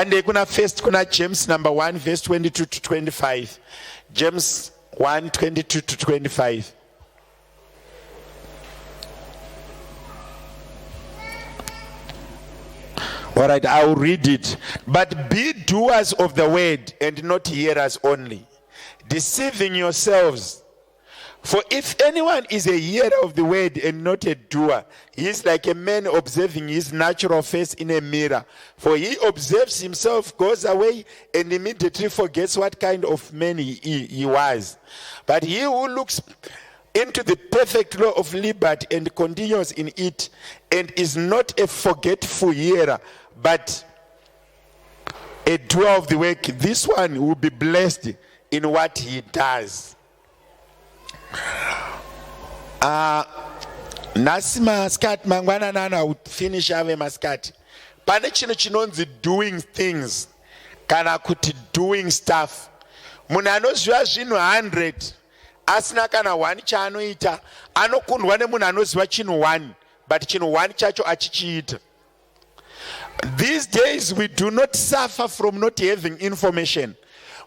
Hande kuna first kuna James number 1 verse 22 to 25. James 1 22 to 25. All right, I will read it. But be doers of the word and not hearers only, deceiving yourselves. For if anyone is a hearer of the word and not a doer, he is like a man observing his natural face in a mirror. For he observes himself, goes away, and immediately forgets what kind of man he, he, he was. But he who looks into the perfect law of liberty and continues in it, and is not a forgetful hearer, but a doer of the work, this one will be blessed in what he does. Nhasi masikati, mangwanani ano finish ave masikati. Pane chinhu chinonzi doing things kana kuti doing stuff. Munhu anoziva zvinhu 100 asina kana 1 chaanoita anokundwa nemunhu anoziva chinhu 1, but chinhu 1 chacho achichiita. These days we do not suffer from not having information.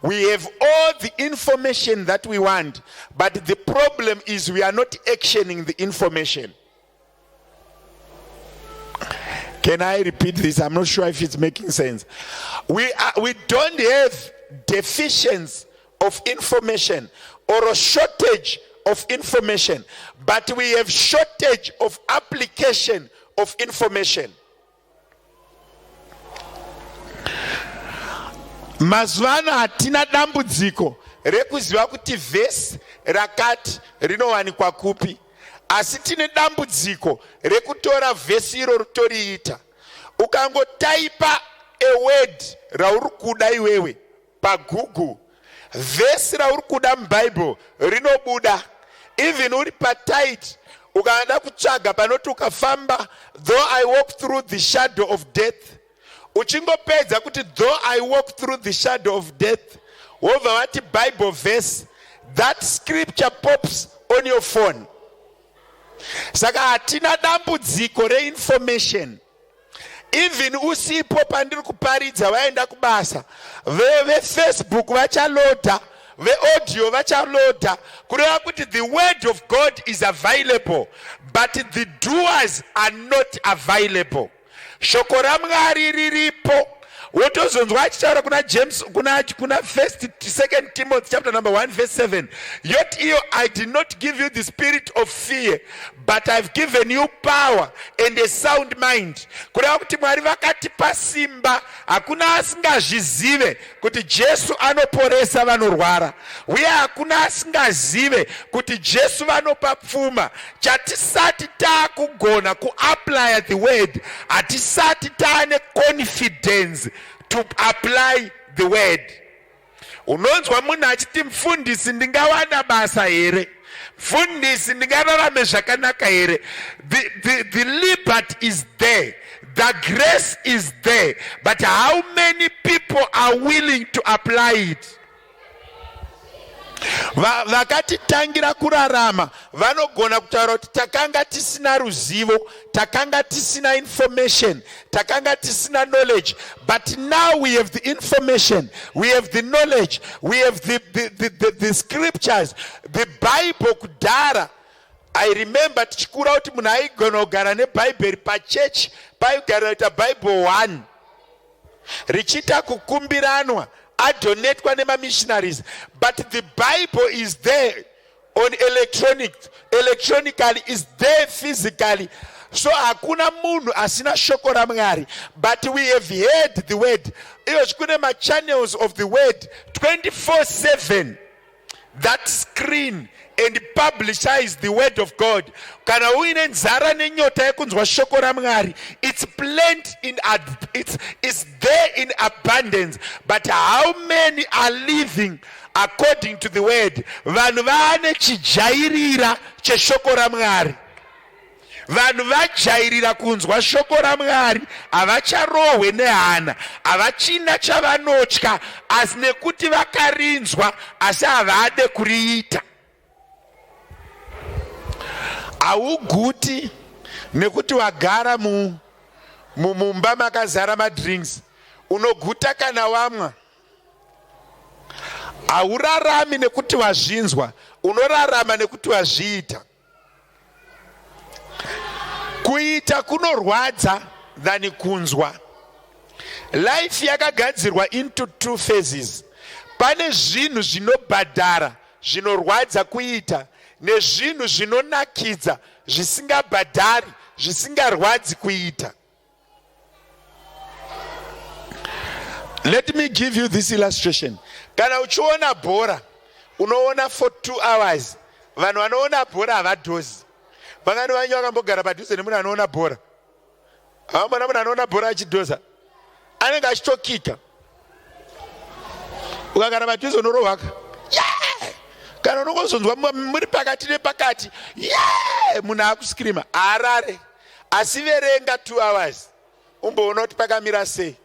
We have all the information that we want, but the problem is we are not actioning the information. Can I repeat this? I'm not sure if it's making sense. We don't have deficiency of information or a shortage of information, but we have shortage of application of information. Mazuva ano hatina dambudziko rekuziva kuti vhesi rakati rinowanikwa kupi, asi tine dambudziko rekutora vhesi iro toriita. Ukangotaipa a word rauri kuda iwewe paGoogle, vhesi rauri kuda muBhaibheri rinobuda. Even uri patight, ukada kutsvaga panoti ukafamba, "Though I walk through the shadow of death," uchingopedza kuti "Though I walk through the shadow of death," wobva vati "Bible verse," that scripture pops on your phone. Saka hatina dambudziko reinformation. Even usipo pandiri kuparidza, vaenda kubasa, veFacebook vachalodha, veaudio vachalodha, kureva kuti the word of God is available, but the doers are not available. Shoko raMwari riripo. Wotozonzwa achitaura kuna James, kuna first, Second Timothy chapter number 1 verse 7, yoti iyo, "I did not give you the spirit of fear, but I've given you power and a sound mind." Kureva kuti Mwari vakatipa simba. Hakuna asingazvizive kuti Jesu anoporesa vanorwara, uye hakuna asingazive kuti Jesu vanopa pfuma. Chatisati taakugona kuapplya the word. Hatisati taane confidence to apply the word. Unonzwa munhu achiti, "Mufundisi, ndingawana basa here? Mufundisi, ndingararame zvakanaka here?" The liberty is there, the grace is there, but how many people are willing to apply it? Vakatitangira kurarama vanogona kutaura kuti takanga tisina ruzivo, takanga tisina information, takanga tisina knowledge, but now we have the information, we have the knowledge, we have the scriptures, the Bible. Kudhara, I remember tichikura kuti munhu aigona kugara nebhaibheri pachechi, paigara kuita Bible 1 richiita kukumbiranwa, adonatwa nemamissionaries, but the Bible is there on electronic, electronically is there, physically. So hakuna munhu asina shoko raMwari, but we have heard the word. Iyozvi kune machannels of the word 24/7. that screen and publicize the word of God. Kana uine nzara nenyota yekunzwa shoko raMwari, it's plenty in it's there in abundance, but how many are living according to the word? Vanhu vaane chijairira cheshoko raMwari. Vanhu vajairira kunzwa shoko raMwari, havacharohwe nehana, havachina chavanotya, asi nekuti vakarinzwa, asi havade kuriita. Hauguti nekuti wagara mumba makazara madrinks. Unoguta kana wamwa. Haurarami nekuti wazvinzwa, unorarama nekuti wazviita. Kuita kunorwadza than kunzwa. Life yakagadzirwa into two phases. Pane zvinhu zvinobhadhara zvinorwadza kuita, nezvinhu zvinonakidza zvisingabhadhari zvisingarwadzi kuita. Let me give you this illustration. Kana uchiona bhora, unoona for 2 hours. Vanhu vanoona bhora havadhozi. Vangani vanyu vakambogara padhuze nemunhu anoona bhora? Havambona munhu anoona bhora achidhoza. Anenge achitokika. Ukagara padhuze unorohwaka. Yeah! Kana unongozonzwa muri pakati nepakati, yeah! Munhu akuscreama, haarare. Asi verenga 2 hours umboona kuti pakamira sei.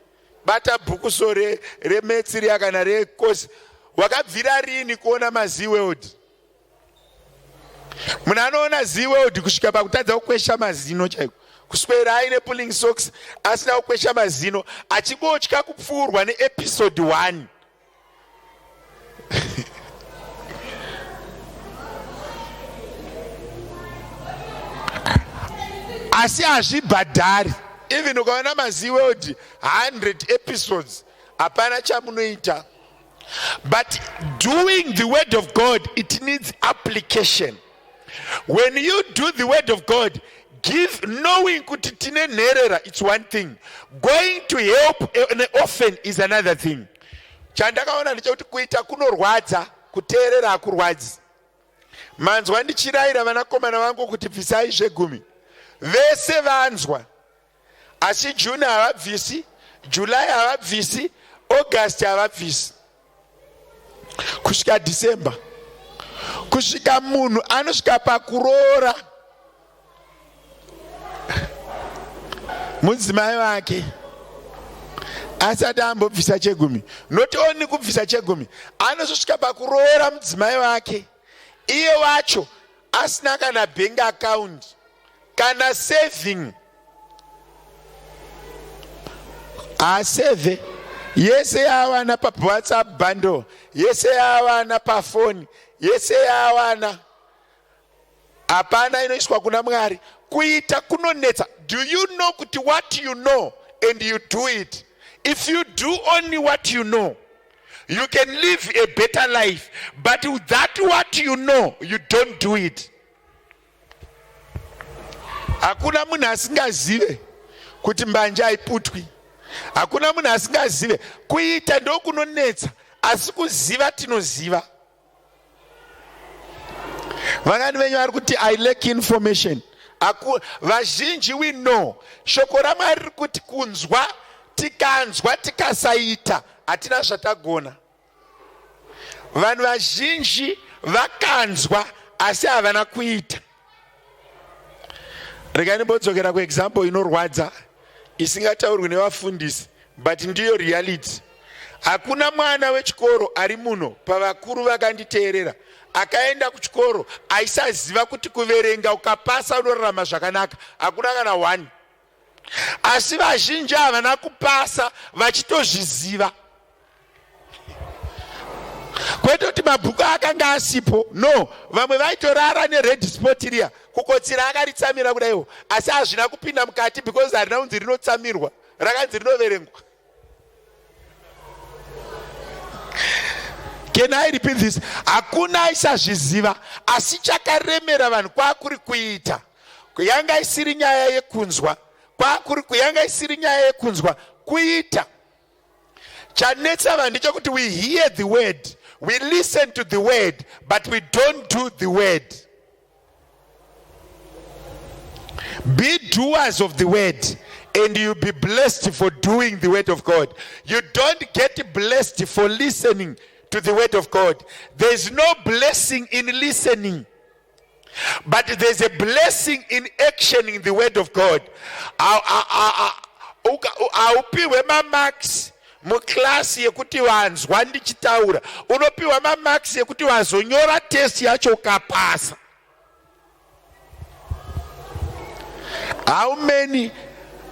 Bata bhuku so remetsi riya kana rekosi. Wakabvira rini kuona maZworld? Munhu anoona ZWorld kusvika pakutadza kukwesha mazino chaiko, kuswera aine pulling socks asina kukwesha mazino, achingotya kupfuurwa neepisode 1. Asi hazvibhadhari. Even ukaona maZworld 100 episodes, hapana chamunoita. But doing the word of God, it needs application. When you do the word of God, give knowing kuti tine nherera, it's one thing. Going to help an orphan is another thing. Chandakaona ndechekuti kuita kunorwadza, kuteerera hakurwadzi. Manzwa ndichirayira vanakomana vangu kuti bvisai zvegumi. Vese vanzwa. Asi June havabvisi, July havabvisi, August havabvisi, kusvika December, kusvika munhu anosvika pakuroora mudzimai wake asati ambobvisa chegumi. Not only kubvisa chegumi, anozosvika pakuroora mudzimai wake iye wacho asina kana bank account kana saving. Aseve yese yaawana pawhatsapp bundle, yese yaawana pafoni, yese yaawana, hapana inoiswa kuna Mwari. Kuita kunonetsa. Do you know kuti what you know and you do it, if you do only what you know, you can live a better life, but that what you know, you don't do it. Hakuna munhu asingazive kuti mbanje haiputwi. Hakuna munhu asingazive. Kuita ndokunonetsa, asi kuziva tinoziva. Vangani venyu vari kuti I lack information? Vazhinji we know. Shoko raMwari riri kuti kunzwa, tikanzwa tikasaita, hatina zvatagona. Vanhu vazhinji vakanzwa asi havana kuita. Regai ndimbodzokera kuexample inorwadza isingataurwi nevafundisi, but ndiyo reality. Hakuna mwana wechikoro ari muno pavakuru vakanditeerera akaenda kuchikoro aisaziva kuti kuverenga ukapasa unorarama zvakanaka. Hakuna kana one. Asi vazhinji havana kupasa vachitozviziva. Kwete kuti mabhuku akanga asipo, no, vamwe vaitorara nered spot riya, kukotsira akaritsamira kudaiwo, asi hazvina kupinda mukati because harina kunzi rinotsamirwa, rakanzi rinoverengwa. Can I repeat this? Hakuna aisazviziva, asi chakaremera vanhu kwakuri kuita. Yanga isiri nyaya yekunzwa, kwakuri yanga isiri nyaya yekunzwa, kuita. Chanetsa vanhu ndechekuti we hear the word, We listen to the word but we don't do the word. Be doers of the word and you'll be blessed for doing the word of God. You don't get blessed for listening to the word of God. There's no blessing in listening. But there's a blessing in actioning the word of God. Haupiwe mamarks muklasi yekuti wanzwa ndichitaura, unopiwa mamarks yekuti wazonyora test yacho ukapasa. How many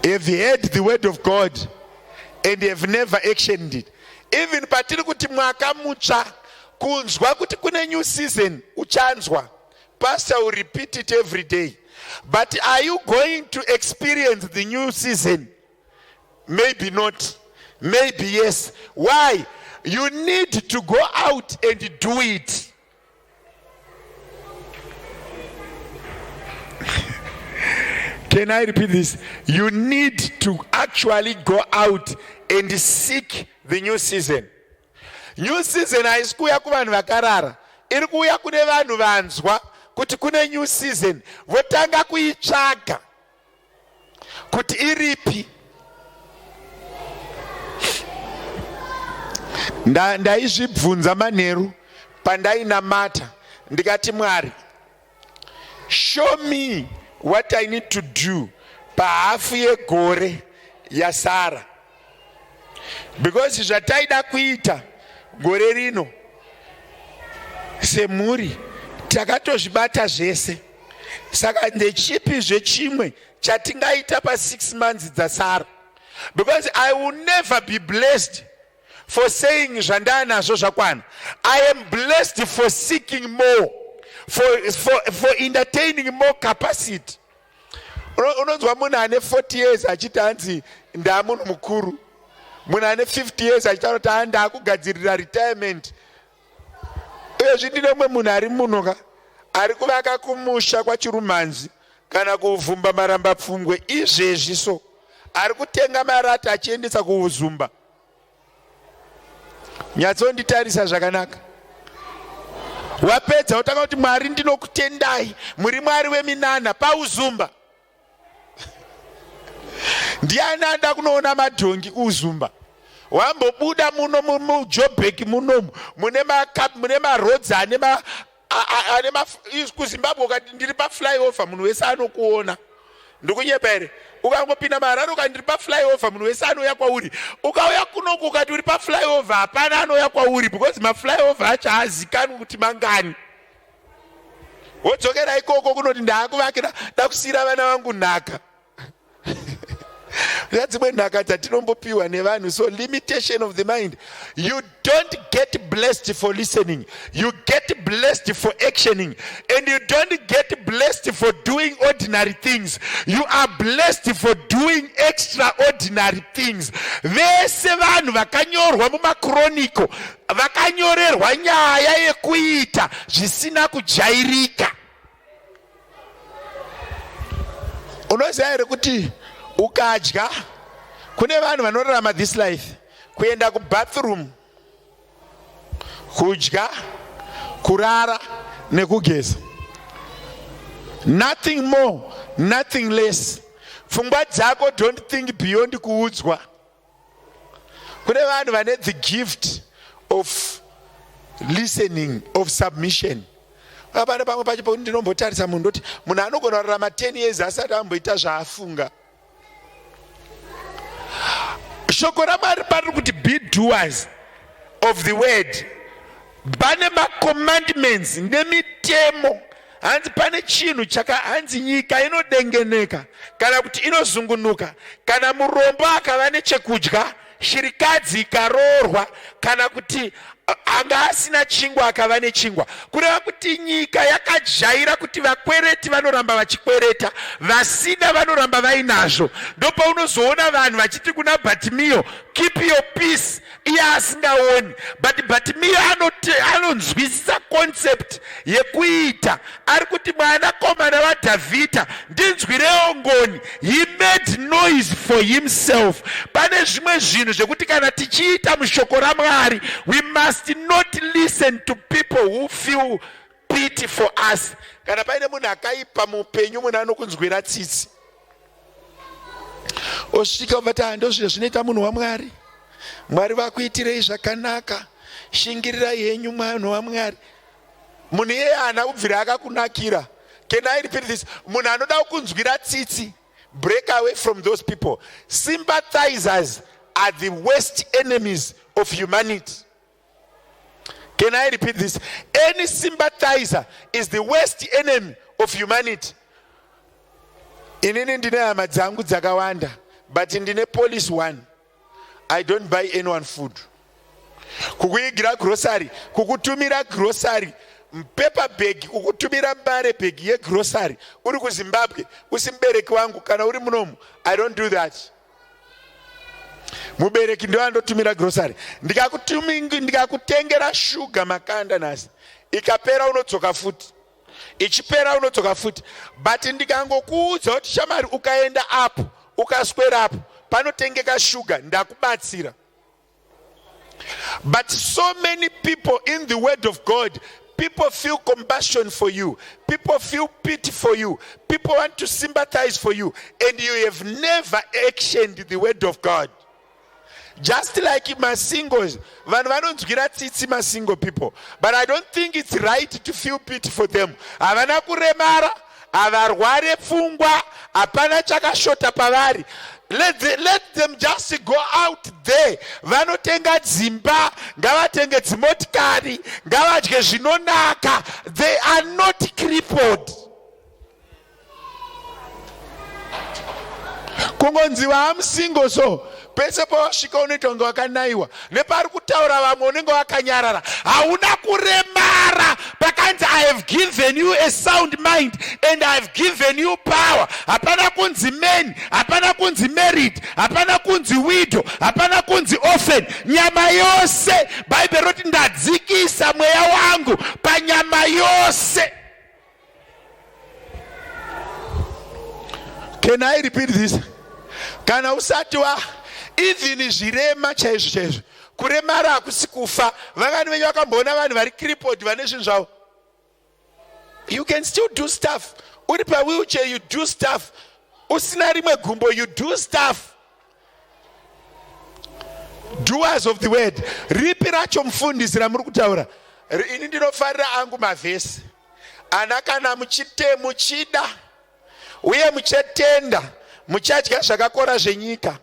have heard the word of God and have never actioned it? Even patiri kuti mwaka mutsva, kunzwa kuti kune new season uchanzwa. Pastor will repeat it every day. But are you going to experience the new season? Maybe not. Maybe yes. Why? You need to go out and do it. Can I repeat this? You need to actually go out and seek the new season. New season haisi kuuya kuvanhu vakarara, iri kuuya kune vanhu vanzwa kuti kune new season, votanga kuitsvaga kuti iripi. Ndaizvibvunza manheru pandainamata, ndikati, "Mwari, show me what I need to do pahafu yegore yasara," because zvataida kuita gore rino semhuri takatozvibata zvese. Saka ndechipi zvechimwe chatingaita pa6 months dzasara? Because I will never be blessed for saying zvandaanazvo zvakwana. I am blessed for seeking more, for entertaining more capacity. Unonzwa munhu ane 40 years achiti hanzi ndaamunhu mukuru, munhu ane 50 years achitaura kuti ha, ndaakugadzirira retirement. Uyezvi ndine mumwe munhu ari muno ka ari kuvaka kumusha kwaChirumhanzi kana kuvhumba maramba pfungwe izvezvi, so ari kutenga marata achiendesa kuUzumba. Nyatsonditarisa zvakanaka. Wapedza utanga kuti, "Mwari, ndinokutendai, muri Mwari weminana." PaUzumba ndiani ada kunoona madhongi kuUzumba? Wambobuda muno muJobheki munomu mune maroads ane ane kuZimbabwe, ukati ndiri paflyover, munhu wese anokuona. Ndikunyepa here? Ukangopinda maHarare ukati ndiri paflyover, munhu wese anouya kwauri. Ukauya kunoku ukati uri paflyover, hapana anouya kwauri because maflyover acho haazikanwi kuti mangani. Wodzokera ikoko kunoti ndaakuvakira, ndakusiyira vana vangu nhaka. Dzimwe nhaka dzatinombopiwa nevanhu. So limitation of the mind. You don't get blessed for listening, you get blessed for actioning. And you don't get blessed for doing ordinary things, you are blessed for doing extraordinary things. Vese vanhu vakanyorwa mumaKroniko vakanyorerwa nyaya yekuita zvisina kujairika. Unoziva here kuti ukadya, kune vanhu vanorarama this life, kuenda kubathroom, kudya, kurara nekugeza, nothing more, nothing less. Pfungwa dzako don't think beyond kuudzwa. Kune vanhu vane the gift of listening, of submission. Pane pamwe pacho pekuti ndinombotarisa munhu ndoti munhu anogona kurarama 10 years asati amboita zvaafunga. Shoko raMwari pariri kuti be doers of the word, pane macommandments nemitemo. Hanzi pane chinhu chaka, hanzi nyika inodengeneka kana kuti inozungunuka kana murombo akava nechekudya, shirikadzi ikaroorwa, kana kuti anga asina chingwa akava nechingwa. Kureva kuti nyika yakajaira kuti vakwereti vanoramba vachikwereta, vasina vanoramba vainazvo. Ndopaunozoona vanhu vachiti kuna Bhatimiyo, "Keep your peace," iye asingaoni. But Bhatimiyo anonzwisisa concept yekuita. Ari kuti, "Mwanakomana waDhavhidha, ndinzwirewo ngoni." He made noise for himself. Pane zvimwe zvinhu zvekuti kana tichiita mushoko raMwari vamwari, we must not listen to people who feel pity for us. Kana paine munhu akaipa muupenyu, munhu anokunzwira tsitsi, osvika obva ti, "Ndozviro zvinoita munhu waMwari. Mwari vakuitirei zvakanaka, shingirirai henyu, munhu waMwari." Munhu iyeye haana kubvira akakunakira. Can I repeat this? Munhu anoda kunzwira tsitsi, break away from those people. Sympathizers are the worst enemies of humanity. Can I repeat this? Any sympathizer is the worst enemy of humanity. Inini ndine hama dzangu dzakawanda, but ndine policy one: I don't buy anyone food. Kukuigira grocery, kukutumira grocery, paper bag, kukutumira mbare bag yegrocery uri kuZimbabwe, usi mubereki wangu kana uri munomu, I don't do that. Mubereki ndo andotumira grocery. Ndikakutengera shuga, makanda, nhasi ikapera unodzoka futi, ichipera unodzoka futi. But ndikangokuudza kuti, "Shamari, ukaenda apo, ukaswera apo, panotengeka shuga," ndakubatsira. But so many people in the word of God, people feel compassion for you, people feel pity for you, people want to sympathize for you, and you have never actioned the word of God. Just like masingles, vanhu vanonzwira tsitsi masingle people, but I don't think it's right to feel pity for them. Havana kuremara, havarware pfungwa, hapana chakashota pavari. Let them just go out there. Vanotenga dzimba, ngavatenge dzimotikari, ngavadye zvinonaka. They are not crippled. Kungonzi waamusingle, so pese pawasvika unoita kunge wakanayiwa nepari kutaura vamwe, unenge wakanyarara. Hauna kuremara. Pakanzi, "I have given you a sound mind and I have given you power," hapana kunzi man, hapana kunzi married, hapana kunzi widow, hapana kunzi orphan. Nyama yose, Bhaibheri roti, "Ndadzikisa mweya wangu panyama yose." Can I repeat this? Kana usati wa, even zvirema chaizvo chaizvo, kuremara hakusi kufa. Vangani venyu vakamboona vanhu vari crippled vane zvinhu zvavo? You can still do stuff. Uri pawheelchair, you do stuff. Usina rimwe gumbo, you do stuff. Doers of the word. Ripi racho, mufundisi, ramuri kutaura? Ini ndinofarira angu mavhesi ana, "Kana muchite, muchida uye muchetenda, muchadya zvakakora zvenyika."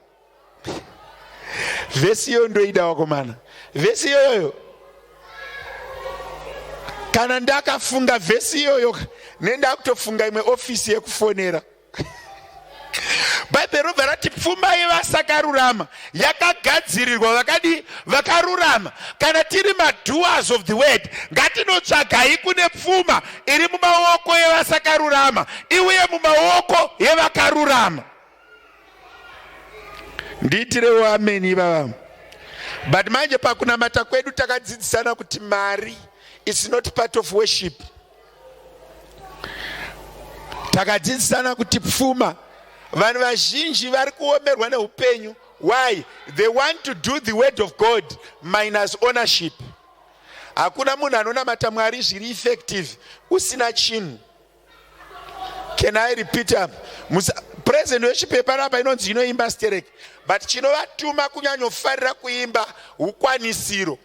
Vhesi iyoyo ndoida, wakomana. Vhesi iyoyoyo, kana ndakafunga vhesi iyoyo, nendakutofunga imwe ofisi yekufonera. Bhaibheri robva rati, "Pfuma yevasakarurama yakagadzirirwa vakadi? Vakarurama." Kana tiri madoers of the word, ngatinotsvagai kune pfuma iri mumaoko yevasakarurama iuye mumaoko yevakarurama. Ndiitirewo ameni ivava. But manje pakunamata kwedu takadzidzisana kuti mari is not part of worship. Takadzidzisana kuti pfuma, vanhu vazhinji vari kuomerwa neupenyu. Why? They want to do the word of God minus ownership. Hakuna munhu anonamata Mwari zviri effective usina chinhu. Can I repeat up? President wechipepa rapa inonzi inoimba sterek, but chinovatuma kunyanyofarira kuimba ukwanisiro.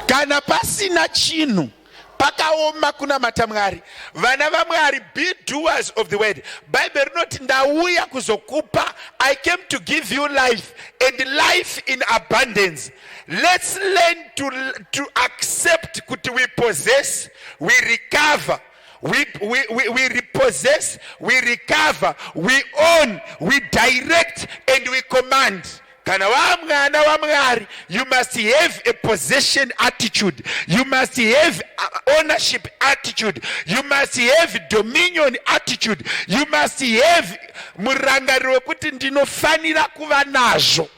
Kana pasina chinhu, pakaoma kunamata Mwari. Vana vaMwari, be doers of the word. Bhaibheri rinoti, "Ndauya kuzokupa, I came to give you life and life in abundance." Let's learn to accept kuti we possess, we recover, we repossess, we recover, we own, we direct and we command. Kana wamwana waMwari, you must have a possession attitude, you must have ownership attitude, you must have dominion attitude, you must have murangariro wekuti ndinofanira kuva nazvo.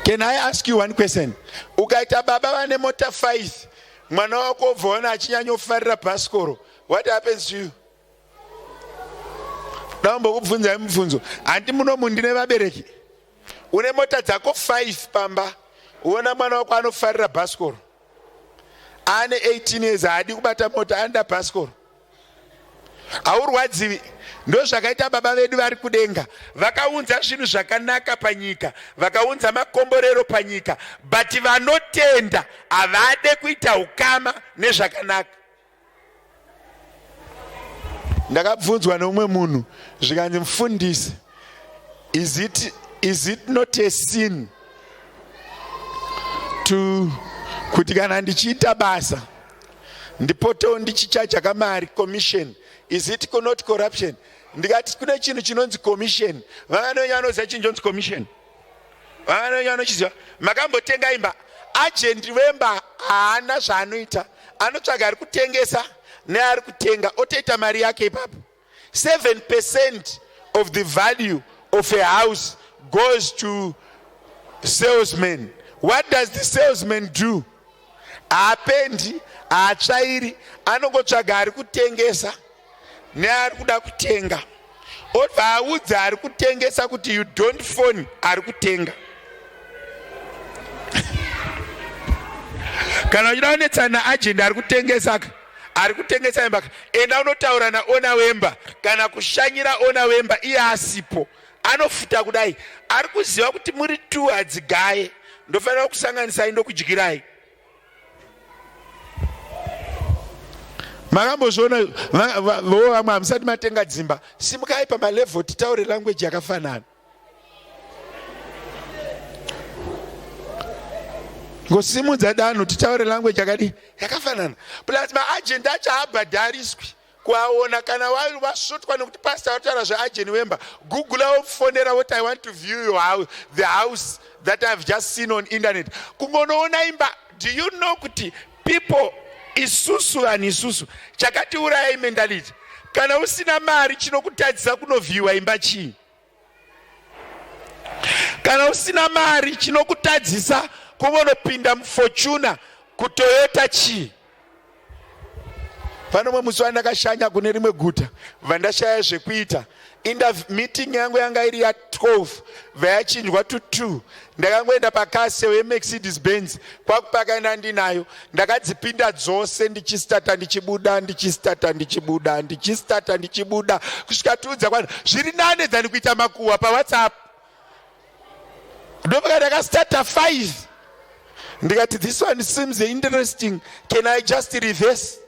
Can I ask you one question? Ukaita baba vane mota 5, mwana wako obva ona achinyanyofarira bhasikoro, what happens to you? Ndambokubvunzai mubvunzo, hanti munomu ndine vabereki? Une mota dzako 5 pamba, uona mwana wako anofarira bhasikoro, ane 18 years, haadi kubata mota, anoda bhasikoro. Haurwadzivi? Ndozvakaita baba vedu vari kudenga, vakaunza zvinhu zvakanaka panyika, vakaunza makomborero panyika, but vanotenda havade kuita ukama nezvakanaka. Ndakabvunzwa neumwe munhu zvikanzi, mufundisi, is it not a sin to kuti kana ndichiita basa ndipotewo ndichichaja kamari, commission? Is it not corruption? Ndikati kune chinhu chinonzi commission. Vangani venyu vanoziva chinhu chinonzi commission? Vangani venyu vanochiziva? Makambotenga imba, agent wemba haana zvaanoita, anotsvaga ari kutengesa neari kutenga, otoita mari yake ipapo. 7% of the value of a house goes to salesman. What does the salesman do? Haapendi, haatsvairi, anongotsvaga ari kutengesa neari kuda kutenga, obva audza ari kutengesa kuti, "You don't phone ari kutenga. Kana uchida kunetsana naagent ari kutengesa, ari kutengesa imba, enda unotaura naowner wemba kana kushanyira owner wemba iye asipo." Anofuta kudai, ari kuziva kuti muri tu hadzigaye, ndofanira kusanganisai, ndokudyirai. Makambozviona vo? Vamwe hamusati matenga dzimba. Simukai pamalevel, titaure language yakafanana. Ngosimudza danho, titaure language yakadi yakafanana. Plus maagent acho haabhadhariswi kuaona. Kana wasvotwa nekuti pastor vataura zveagent wemba, Google, wofonera woti, "I want to view your house, the house that I've just seen on internet." Kungonoona imba, do you know kuti people, isusu vanhu, isusu chakatiuraya imentality? Kana usina mari, chinokutadzisa kunovhiwa imba chii? Kana usina mari, chinokutadzisa kungonopinda muFortuner, kuToyota chii? Pane umwe musi wandakashanya kune rimwe guta, vandashaya zvekuita. Inda meeting yangu yanga iri ya12, vayachinjwa to 2. Ndakangoenda pakase weMercedes Benz, kwakupakaenda ndinayo. Ndakadzipinda dzose, ndichistarta, ndichibuda, ndichistarta, ndichibuda, ndichistarta, ndichibuda, kusvika tiudza kwana zviri nane than kuita makuhwa paWhatsApp. Ndopaka ndakastarta 5, ndikati, "This one seems interesting. Can I just reverse?"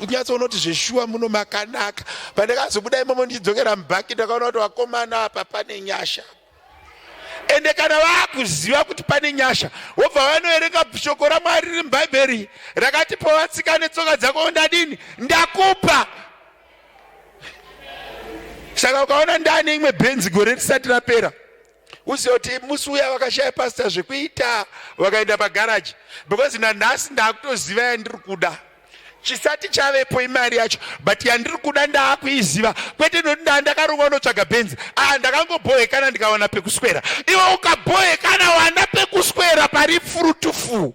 Kunyatsoona kuti zveshuwa muno makanaka. Pandakazobuda imomo ndichidzokera mubhaki, ndakaona kuti vakomana, apa pane nyasha. Ende kana vaakuziva kuti pane nyasha, wobva vanoerenga shoko raMwari riri mubhaibheri rakati, "Povatsika netsoka dzako, ndadini? Ndakupa." Saka ukaona ndane imwe Benz gore risati rapera, uziva kuti musi uya vakashaya pastor zvekuita, vakaenda pagaraji, because nanhasi ndaakutoziva yandiri kuda. Chisati chavepo imari yacho, but yandiri kuda ndaakuiziva, kwete nokuti ndaa ndakaronga unotsvaga Benz. A, ndakangobhohekana, ndikawana pekuswera. Iwe ukabhohekana, wana pekuswera pari fruitful.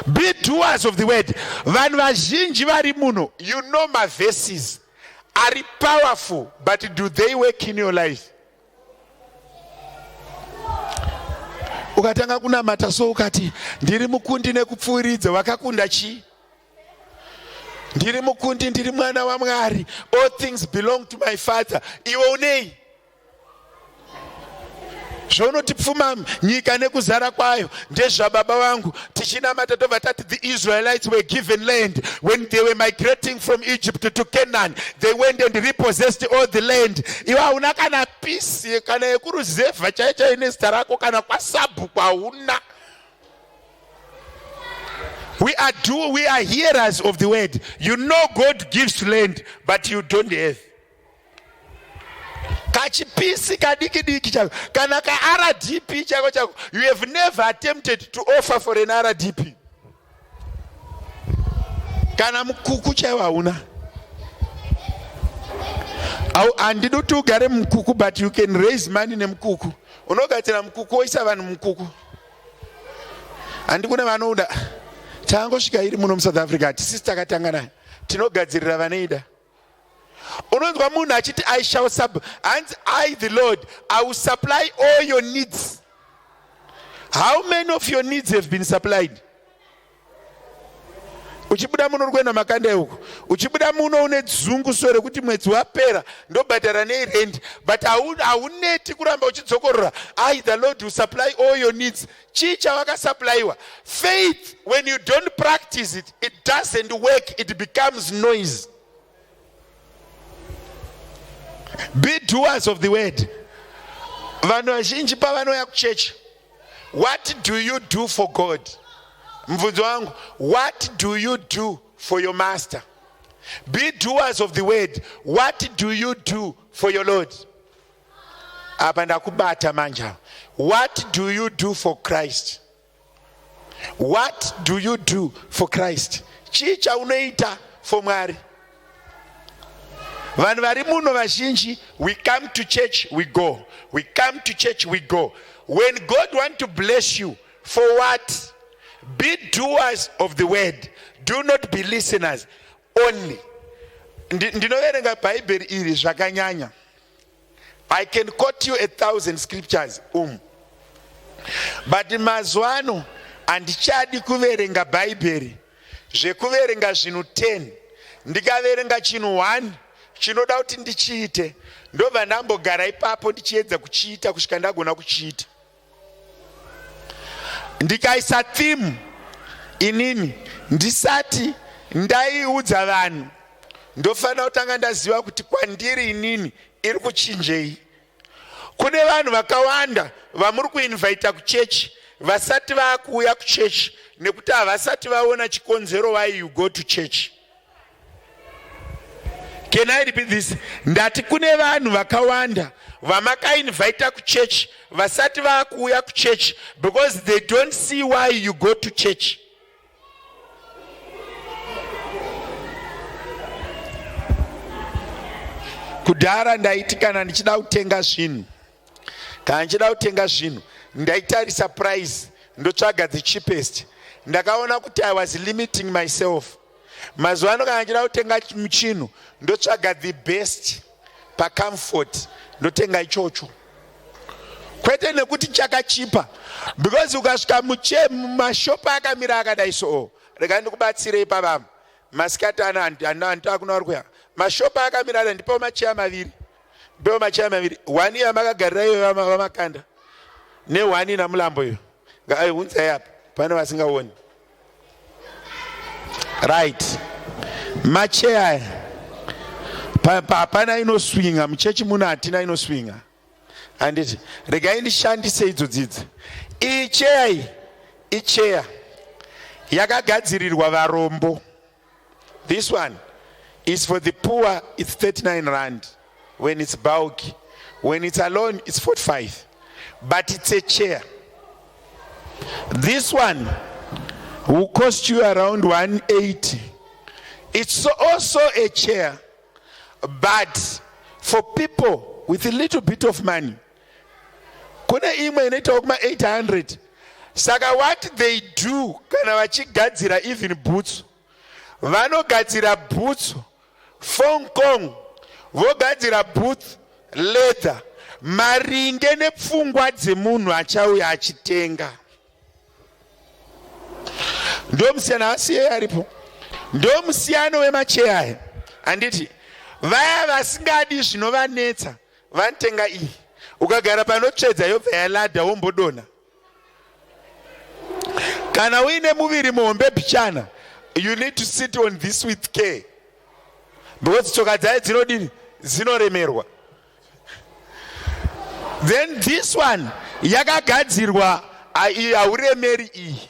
Be doers of the word. Vanhu vazhinji vari muno, you know maverses ari powerful, but do they work in your life? Ukatanga kunamata so, ukati, "Ndiri mukundi nekupfuuridza," wakakunda chii? "Ndiri mukundi, ndiri mwana waMwari, all things belong to my Father." Iwe unei? Zvaunoti, "Pfuma nyika nekuzara kwayo ndezvababa vangu." Tichinamata tobva tati, "The Israelites were given land when they were migrating from Egypt to Canaan. They went and repossessed all the land." Iwe hauna kana piece, kana yekuruzevha chaiyo chaiyo nezita rako, kana kwasabhuku hauna. We are hearers of the word. You know God gives land, but you don't have kachipiece kadiki diki chako, kana kaRDP chako chako. You have never attempted to offer for an RDP. Kana mukuku chaiwo hauna. Handidi kuti ugare mukuku, but you can raise money nemukuku. Unogadzira mukuku, woisa vanhu mukuku. Handi kune vanoda? Taangosvika iri muno muSouth Africa, hatisisi takatanga nayo. Tinogadzirira vanoida. Unonzwa munhu achiti I shall sub hanzi I the Lord I will supply all your needs. How many of your needs have been supplied? Uchibuda muno uri kuenda makanda uko, uchibuda muno une dzungu so rekuti mwedzi wapera ndobhadhara nei rent, but hauneti kuramba uchidzokorora I the Lord will supply all your needs. Chii chavakasupplywa? Faith, when you don't practice it, it doesn't work, it becomes noise. Be doers of the word. Vanhu vazhinji pavanouya kuchechi, what do you do for God? Mubvunzo wangu, what do you do for your master? Be doers of the word. What do you do for your Lord? Apa ndakubata manje. What do you do for Christ? What do you do for Christ? Chii chaunoita for Mwari? Vanhu vari muno vazhinji, we come to church, we go. We come to church, we go. When God want to bless you, for what? Be doers of the word. Do not be listeners only. Ndinoverenga Bhaibheri iri zvakanyanya. I can quote you 1,000 scriptures. But mazuva ano handichadi kuverenga Bhaibheri zvekuverenga zvinhu 10. Ndikaverenga chinhu 1 chinoda kuti ndichiite, ndobva ndambogara ipapo ndichiedza kuchiita kusvika ndagona kuchiita. Ndikaisa theme inini ndisati ndaiudza vanhu, ndofanira kutanga ndaziva kuti kwandiri inini iri kuchinjei. Kune vanhu vakawanda vamuri kuinvaita kuchechi vasati vakuuya kuchechi nekuti havasati vaona chikonzero why you go to church. Can I repeat this? Ndati kune vanhu vakawanda vamakainvaita kuchechi vasati vakuuya kuchechi because they don't see why you go to church. Kudhara ndaiti kana ndichida kutenga zvinhu, kana ndichida kutenga zvinhu ndaitarisa price ndotsvaga the cheapest. Ndakaona kuti I was limiting myself. Mazuva ano kana ndichida kutenga chinhu ndotsvaga the best pacomfort, ndotenga ichocho, kwete nekuti chakachipa. Because ukasvika mumashopa akamira akadai so, rega ndikubatsirei pavamwe masikati ano handakuna vari kuya mashopa akamira ada, ndipewo macheya maviri, ndipewo macheya maviri, one yamakagarira iyo vamakanda nehwani namulambo iyo, unzai apa pane vasingaoni. Right, macheya aya hapana inoswinga muchechi muno, hatina inoswinga, handiti? Regai ndishandise idzo dzidzi. Iyi cheya iyi icheya yakagadzirirwa varombo. This one is for the poor. It's 39 rand when it's bulky. When it's alone it's 45, but it's a chair. This one will cost you around 180. It's also a chair, but for people with a little bit of money. Kune imwe inoitawo kuma 800. Saka what they do kana vachigadzira even boots, vanogadzira boots Fong Kong, vogadzira booth leather maringe nepfungwa dzemunhu achauya achitenga. Ndo musiyano, asiye aripo, ndo musiyano wemacheya aya, handiti? Vaya vasingadi zvinovanetsa vanotenga iyi. Ukagara panotsvedza yobva yaladha, wombodonha. Kana uine muviri muhombe bichana, you need to sit on this with care, because tsoka dzayo dzinodini? Dzinoremerwa. Then this one yakagadzirwa iyi hauremeri iyi,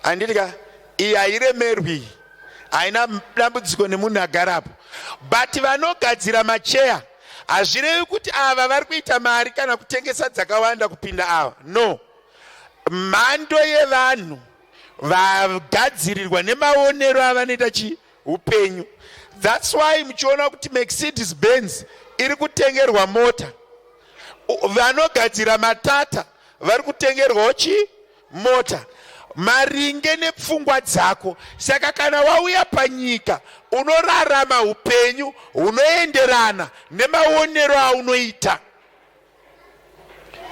handiti ka? Iyi hairemerwi, haina dambudziko nemunhu agarapo. But vanogadzira macheya, hazvirevi kuti ava vari kuita mari kana kutengesa dzakawanda kupinda ava, no. Mhando yevanhu vagadzirirwa nemaonero avanoita chi upenyu. That's why muchiona kuti Mercedes Benz iri kutengerwa mota, vanogadzira matata vari kutengerwawo chi mota. maringe nepfungwa dzako. Saka kana wauya panyika unorarama upenyu hunoenderana nemaonero aunoita.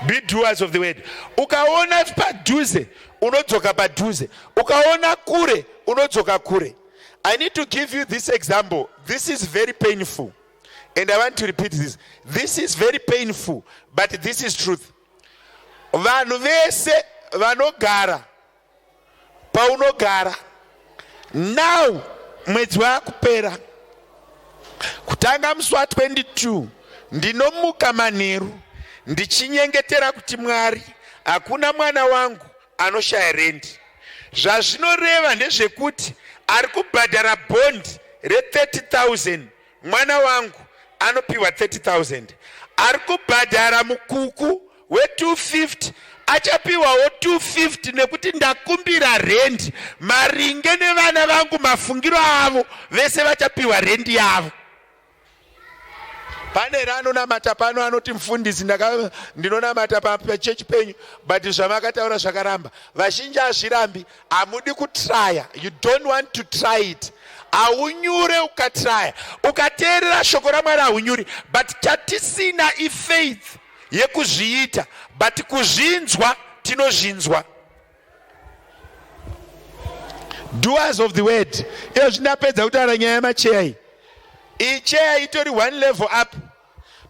Be doers of the word. Ukaona padhuze unodzoka padhuze, ukaona kure unodzoka kure. I need to give you this example. This is very painful and I want to repeat this. This is very painful, but this is truth. Vanhu vese vanogara paunogara now, mwedzi waakupera kutanga musi wa 22, ndinomuka manheru ndichinyengetera kuti, "Mwari, hakuna mwana wangu anoshaya rendi." Zvazvinoreva ndezvekuti ari kubhadhara bond re30 000, mwana wangu anopiwa 30 000. Ari kubhadhara mukuku we250 achapiwawo 250, nekuti ndakumbira rendi maringe nevana vangu, mafungiro avo. Vese vachapiwa rendi yavo. Pane raanonamata pano anoti, "Mufundisi, ndinonamata pachechi penyu, but zvamakataura zvakaramba." Vazhinji hazvirambi, hamudi kutraya. You don't want to try it. Haunyure ukatraya, ukateerera shoko raMwari haunyuri, but chatisina ifaith yekuzviita, but kuzvinzwa tinozvinzwa. Doers of the word. Iyo zvindapedza kutaura nyaya yemacheya iyi. Iyi cheya itori one level up.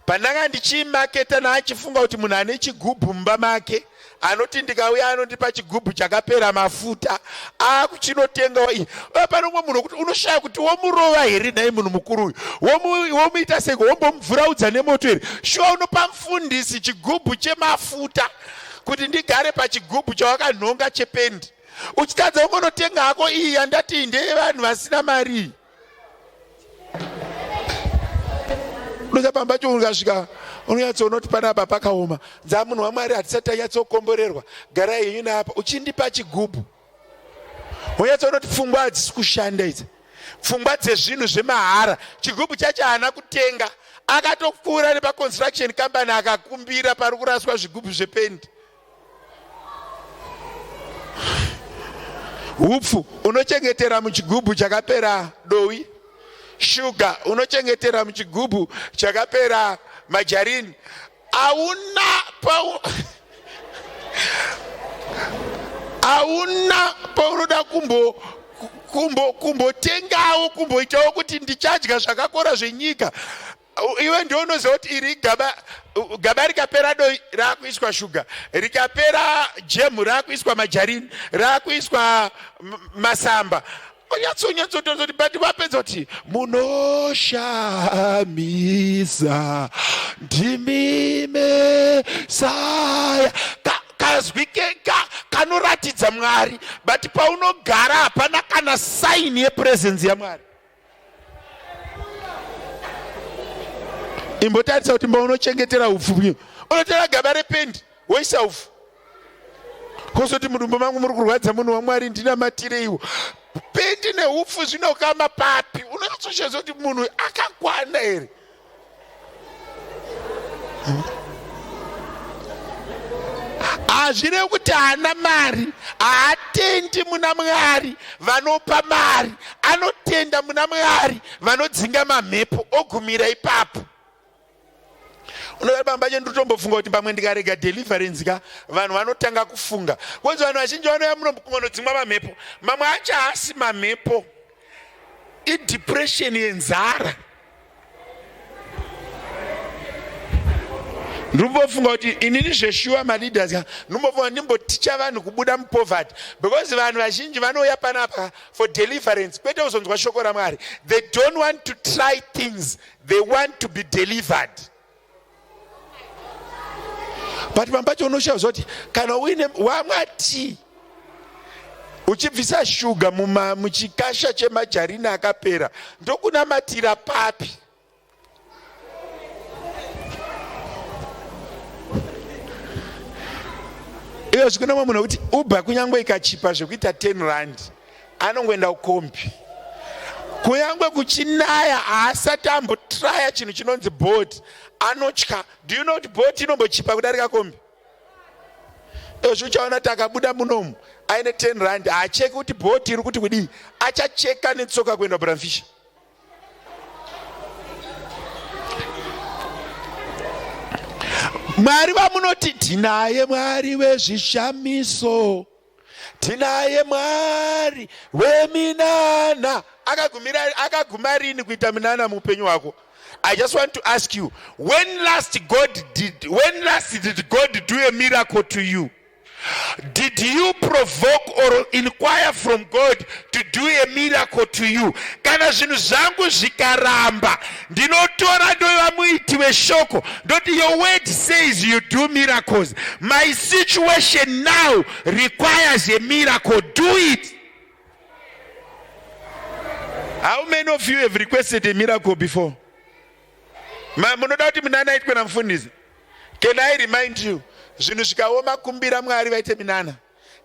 Pandanga ndichimaketa naachifunga kuti munhu ane chigubhu mumba make anoti ndikauya anondipa chigubhu chakapera mafuta, akuchinotengawo iyi. Pane umwe munhu wekuti unoshaya kuti womurova here nhai munhu mukuru uyu, womuita seko, wombomubvuraudza nemoto here? Shuwa, unopa mufundisi chigubhu chemafuta kuti ndigare pachigubhu chawakanhonga chependi, uchitadza ungonotenga hako iyi yandati ndeyevanhu vasina mari iyi? Unoza pamba cho ukasvika unonyatsoona kuti panapa pakaoma. Dza munhu waMwari, hatisati tanyatsokomborerwa, garai henyu naapa. Uchindipa chigubhu, unyatsoona kuti pfungwa hadzisi kushanda idzi, pfungwa dzezvinhu zvemahara. Chigubhu chacho haana kutenga, akatopfuura nepaconstruction company akakumbira pari kuraswa zvigubhu zvependi. Hupfu unochengetera muchigubhu chakapera dowi, shuga unochengetera muchigubhu chakapera majarini. Hauna pau, hauna paunoda kumbo kumbo kumbotengawo, kumboitawo kuti ndichadya zvakakora zvenyika. Iwe ndio unoziva kuti iri gaba, gaba rikapera doi raakuiswa shuga, rikapera jemu raakuiswa majarini, raakuiswa masamba. Unyatsonyatsotozoti, but vapedza kuti munoshamisa ndimi Mesaya. Kazwi kega kanoratidza Mwari, but paunogara hapana kana sign yepresence yaMwari. Imbotarisa kuti mbaunochengetera upfu, unotora gaba rependi woisa upfu, kozoti mudumbu mangu muri kurwadza, munhu waMwari, ndinamatireiwo. Pendi neupfu zvinokama papi? Unonyatsosheza kuti munhu akakwana here? Hazvirevi kuti haana mari. Haatendi muna Mwari vanopa mari, anotenda muna Mwari vanodzinga mamhepo, ogumira ipapo. Unovari pamba pacho ndinotombofunga kuti pamwe ndikarega deliverance ka, vanhu vanotanga kufunga konzi vanhu vazhinji vanouya muno kungonodzimwa mamhepo. Mamwe acho haasi mamhepo, idepression yenzara. Ndinombofunga kuti inini zveshuwa maleaders ka, ndinombofunga ndimboticha vanhu kubuda mupoverty, because vanhu vazhinji vanouya panapa for deliverance, kwete kuzonzwa shoko raMwari. They don't want to try things, they want to be delivered. But pamba pacho unoshaya kuti kana uine wamwa tii uchibvisa shuga muchikasha chemajarini akapera, ndokunamatira papi? Iyo zvikuna mumwe munhu wekuti Uber kunyange ikachipa zvekuita 10 rand anongoenda kukombi kunyange kuchinaya. Haasati ambotraya chinhu chinonzi Bolt, anotya. Do you know kuti Bolt inombochipa kudarika kombi? Ezvi uchaona kuti akabuda munomu. Aine 10 rand haacheki kuti bhoti iri kuti kudii, achacheka netsoka kuenda kuBramfisher. Mwari vamunoti tinaye, Mwari wezvishamiso, tinaye Mwari weminana. Akagumira, akaguma rini kuita minana muupenyu hwako? I just want to ask you, when last did God do a miracle to you? Did you provoke or inquire from God to do a miracle to you? Kana zvinhu zvangu zvikaramba, ndinotora ndova muiti weshoko, ndoti, "Your word says you do miracles. My situation now requires a miracle. Do it." How many of you have requested a miracle before? Munoda kuti minana itwe namufundisi? Can I remind you, zvinhu zvikaoma, kumbira Mwari vaite minana.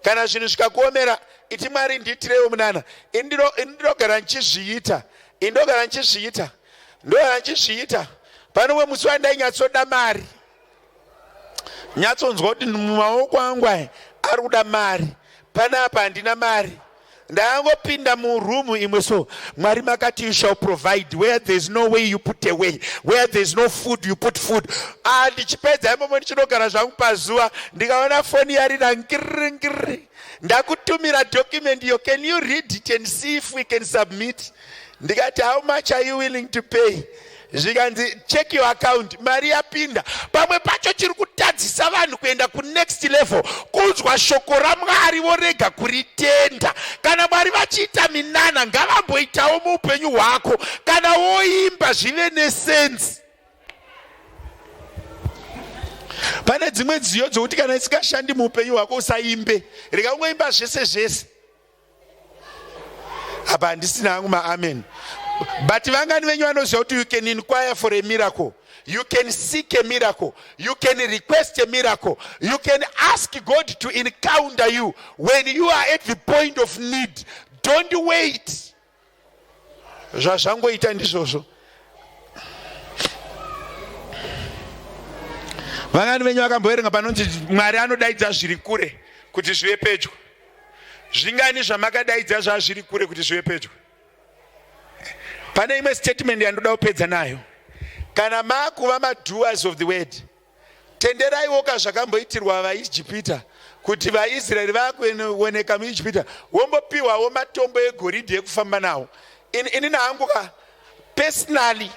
Kana zvinhu zvikakuomera, iti, "Mwari, ndiitirewo munana." Ini ndinogara ndichizviita, ini ndogara ndichizviita, ndogara ndichizviita. Pane umwe musi wandainyatsoda mari, nyatsonzwa kuti mumaoko angu aya ari kuda mari, panapa handina mari. Ndangopinda murumu imwe so, "Mwari, makati you shall provide. Where there is no way, you put a way. Where there is no food, you put food." Ah, ndichipedza imomo, ndichinogara zvangu pazuva, ndikaona foni yarira, ngiri ngiri, "Ndakutumira document iyo. Can you read it and see if we can submit?" Ndikati, "How much are you willing to pay?" Zvikanzi, "Check your account." Mari yapinda. Pamwe pacho chiri kutadzisa vanhu kuenda kunext level kunzwa shoko raMwari vorega kuritenda. Kana Mwari vachiita minana, ngavamboitawo muupenyu hwako. Kana woimba, zvive nesense. Pane dzimwe nziyo dzokuti kana isingashandi muupenyu hwako, usaimbe. Rega ungoimba zvese zvese. Apa handisina hangu maamen, but vangani venyu vanoziva kuti you can inquire for a miracle, you can seek a miracle, you can request a miracle, you can ask God to encounter you when you are at the point of need? Don't wait. Zvazvangoita ndizvozvo. Vangani venyu vakamboverenga panonzi Mwari anodaidza zviri kure kuti zvive pedyo? Zvingani zvamakadaidza zvazviri kure kuti zvive pedyo? Pane imwe statement yandoda kupedza nayo. Kana maakuva madoers of the word, tenderaiwoka zvakamboitirwa vaIjipita, kuti vaIsraeri vakuoneka muIjipita, wombopiwawo matombo egoridhe ekufamba nawo. Ini nahangu ka, personally,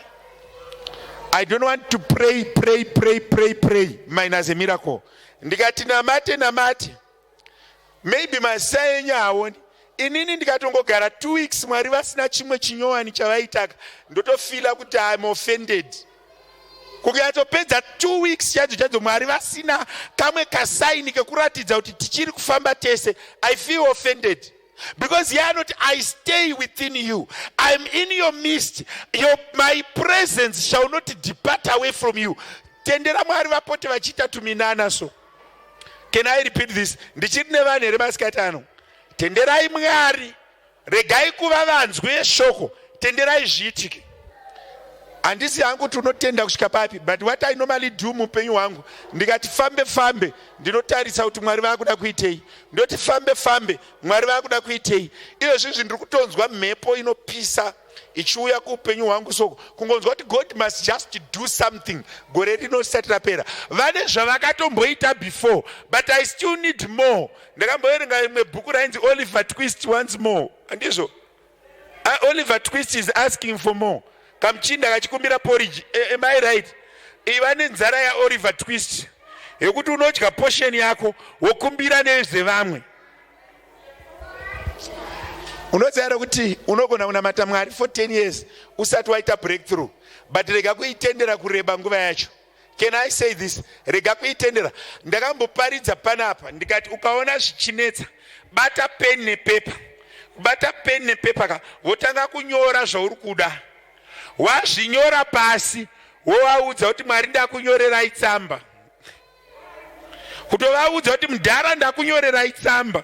I don't want to pray, pray, pray, pray, pray minus a miracle. Ndikati namate namate, maybe mazisa enyu haoni. Inini ndikatongogara 2 weeks Mwari vasina chimwe chinyowani chavaitaka, ndotofeela kuti I'm offended. Kunyatopedza 2 weeks chadzo chadzo Mwari vasina kamwe kasign kekuratidza kuti tichiri kufamba tese, I feel offended, because ye anoti, "I stay within you. I'm in your midst. My presence shall not depart away from you." Tendera Mwari vapote vachiita tuminana. So can I repeat this? Ndichiri nevanhu here masikati ano? Tenderai Mwari, regai kuva vanzwi veshoko, tenderai zviitike. Handisi hangu kuti unotenda kusvika papi, but what I normally do muupenyu hwangu, ndikati fambe fambe, ndinotarisa kuti Mwari vaakuda kuitei. Ndoti fambe fambe, Mwari vaakuda kuitei? Izvozvizvi ndiri kutonzwa mhepo inopisa ichiuya kuupenyu hwangu, so kungonzwa kuti God must just do something gore rino risati rapera. Vane zvavakatomboita before, but I still need more. Ndakamboverenga imwe bhuku rainzi Oliver Twist Once More. Handizvo? Oliver Twist is asking for more. Kamuchinda kachikumbira porridge. Am I right? Iva nenzara yaOliver Twist yekuti unodya portion yako, wokumbira nezvevamwe. Unoziva here kuti unogona kunamata Mwari for 10 years usati waita breakthrough? But rega kuitendera kureba nguva yacho. Can I say this? Rega kuitendera. Ndakamboparidza panapa ndikati ukaona zvichinetsa, bata pen nepepa. Kubata pen nepepa ka, wotanga kunyora zvauri kuda. Wazvinyora pasi, wovaudza kuti, "Mwari, ndakunyorerai tsamba." Kutovaudza kuti, "Mudhara, ndakunyorerai tsamba."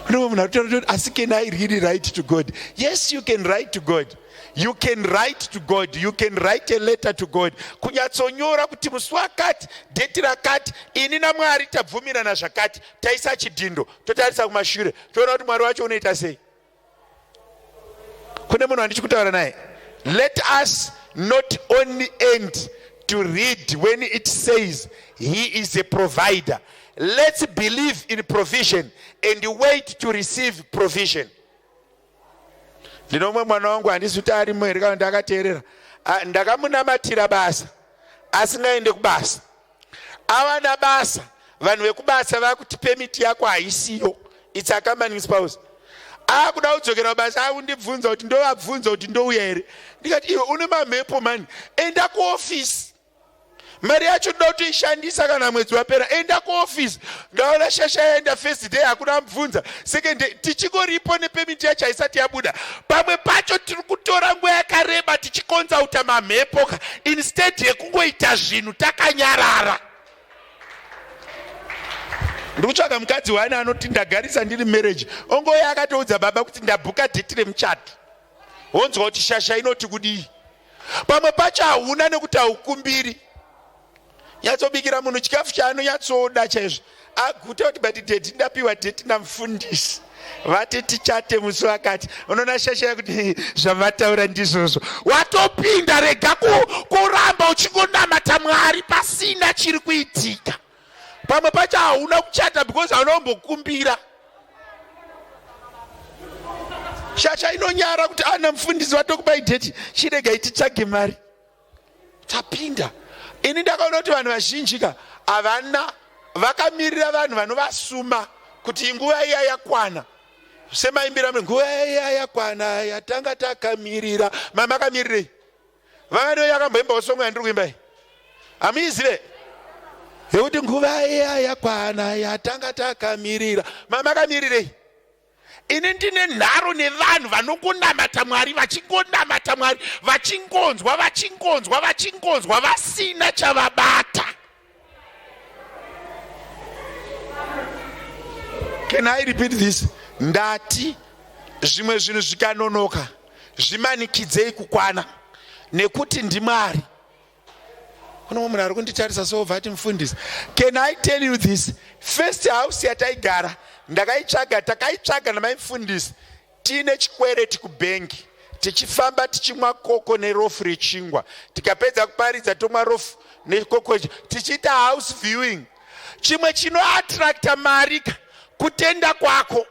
Kune munhu aritaura kuti, "Asi can I really write to God?" Yes, you can write to God. You can write to God, you can write a letter to God. Kunyatsonyora kuti musi wakati, dheti rakati, ini naMwari tabvumirana zvakati, taisa chidhindo, totarisa kumashure, toona kuti Mwari wacho unoita sei. Kune munhu wandichikutaura naye. Let us not only end to read when it says he is a provider. Let's believe in provision and wait to receive provision. Ndine umwe mwana wangu, handisi kuti arimo here kana ndakateerera. Ndakamunamatira basa asingaende kubasa. Awana basa, vanhu vekubasa vakuti pemiti yako haisiyo. It's accompanying spouse. Akuda kudzokera kubasa, akundibvunza kuti ndovabvunza kuti ndouya here. Ndikati iwe une mamhepo mani, enda kuofisi. Mari yacho ndoda kutoishandisa kana mwedzi wapera. Enda kuofisi. Ndaona shasha yaenda first day, hakuna mubvunza. Second day tichingoripo nepemiti yacho haisati yabuda. Pamwe pacho tiri kutora nguva yakareba tichikonzauta mamhepo ka instead yekungoita zvinhu takanyarara. Ndiri kutsvaga mukadzi wani anoti ndagarisa ndiri marriage, ongoya akatoudza baba kuti ndabhuka dheti remuchato. Wonzwa kuti shasha inoti kudii. Pamwe pacho hauna nekuti haukumbiri. Nyatsobikira munhu chikafu chaanonyatsoda chaizvo, aguta kuti but dheti ndapiwa dheti namufundisi, vati tichate musi wakati. Unoona shasha yakuti zvavataura ndizvozvo, watopinda. Rega kuramba uchingonamata Mwari pasina chiri kuitika. Pamwe pacho hauna kuchata because hauna kumbokumbira. Shasha inonyara kuti ana mufundisi vatokupai dheti, chiregai titsvage mari. Tapinda. Ini ndakaona kuti vanhu vazhinji ka havana, vakamirira vanhu vanovasuma kuti nguva iya yakwana. Semaimbira, nguva iya yakwana yatanga takamirira. Mamakamirirei? Vangani yakamboimbawo songo yandiri kuimba iyi? Hamuizive yekuti nguva iya yakwana yatanga takamirira. Mamakamirirei? Ini ndine nharo nevanhu vanongonamata Mwari, vachingonamata Mwari, vachingonzwa, vachingonzwa, vachingonzwa, vasina chavabata. Can I repeat this? Ndati zvimwe zvinhu zvikanonoka, zvimanikidzei kukwana, nekuti ndiMwari. Kune mumwe munhu ari kunditarisa so obva ati mufundisi, can I tell you this? First house yataigara ndakaitsvaga, takaitsvaga namaimufundisi tiine chikwereti kubhengi, tichifamba tichimwa koko nerofu rechingwa, tikapedza kuparidza tomwa rofu nekoko, tichiita house viewing. Chimwe chinoattracta mari kutenda kwako,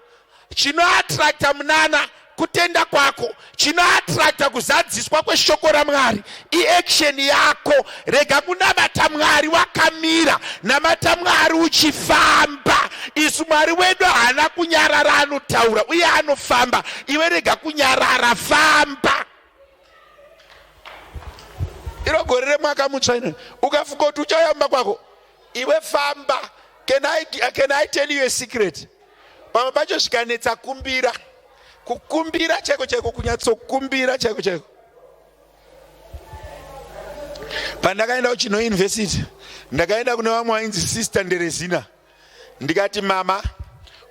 chinoattracta munana kutenda kwako, chinoattracta kuzadziswa kweshoko raMwari iaction yako. Rega kunamata Mwari wakamira, namata Mwari uchifamba. Isu Mwari wedu haana kunyarara, anotaura uye anofamba. Iwe rega kunyarara, famba. Iro gore remwaka mutsva ino, ukafunga kuti uchauya mumba kwako, iwe famba. Can I tell you a secret? Pamwe pacho zvikanetsa, kumbira. Kukumbira chaiko chaiko, kunyatsokumbira chaiko chaiko. Pandakaenda kuChinhoyi University, ndakaenda kune vamwe vainzi Sister Nderezina. Ndikati, mama,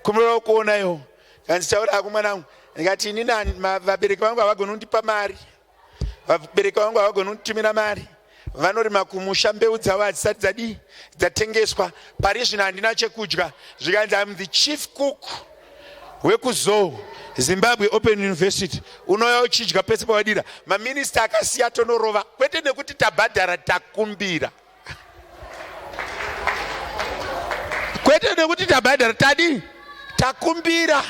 kumbira kuonaiwo. Kanzi, taura hako mwanangu. Ndikati, inini vabereki vangu havagoni kundipa mari, vabereki vangu havagoni kunditumira mari, vanorima kumusha, mbeu dzavo hadzisati dzadii dzatengeswa, pari zvino handina chekudya. Zvikanzi, am the chief cook wekuzou Zimbabwe Open University, unouya uchidya pese pawadira. Maminista akasiya tonorova, kwete nekuti tabhadhara, takumbira. Kwete nekuti tabhadhara, tadii, takumbira.